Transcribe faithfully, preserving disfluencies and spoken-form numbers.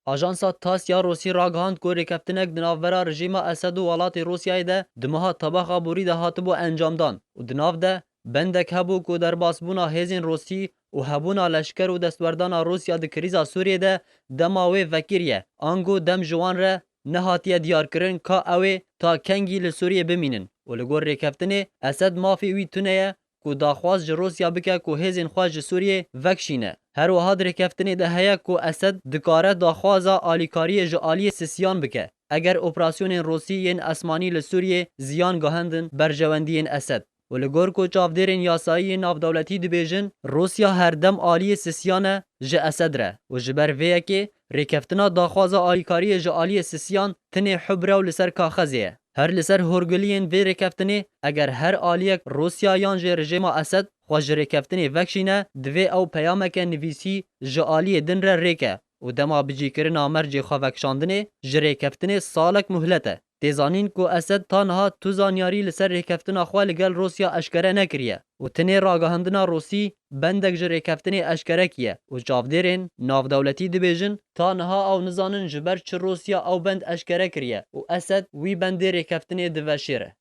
Ajansa TASS ya Rûsî ragihand ku rêkeftinek di navbera rejîma Esed û welatê Rûsyayê de di meha Tebaxa borî de hatibû encamdan û di nav de bendek hebû ku derbasbûna hêzên Rûsî û hebûna leşker û destwerdana Rûsya di krîza Sûriyê de dema wê vekirî ye, ango dem ji wan re nehatiye diyarkirin ka ew ê ta kengî li Sûriyê bimînin û li gor rêkeftinê Esed mafê wî tune ye ku daxwaz ji Rûsya bike ku hêzên xwe ji Sûriyê vekişîne. Her wiha di rêkeftinê de heye ku Esed dikare daxwaza alîkariyê ji aliyê Sisiyan bike, eger operasyonên Rûsî yên esmanî li Sûriyê ziyan gihandin berjewendiyên Esed. Û li gor ku çavdêrên yasayî yên navdewletî dibêjin, Rûsya herdem aliyê Sisiyan e ji Esed re û ji ber vê yekê rêkeftina daxwaza alîkariyê ji aliyê Sisiyan tinê hubrew li ser kaxezê ye. Her li ser horgiliyên vê rêkeftinê, eger her aliyek Rûsya yan jî rejêma Esed xwe ji rêkeftinê vekişîne, divê ew peyameke nivîsî ji aliyê din re rêke û dema bicîkirina mercê xwe vekişandinê ji rêkeftinê salek muhlet e. Tê zanîn ku Esed ta niha tu zanyarî li ser rêkeftina xwe li gel Rûsya eşkere nekiriye û tinê ragihandina Rûsî bendek ji rêkeftinê eşkere kiye û çavdêrên navdewletî dibêjin, ta niha ew nizanin ji ber çi Rûsya ew bend eşkere kiriye û Esed wî bendê rêkeftinê diveşêre.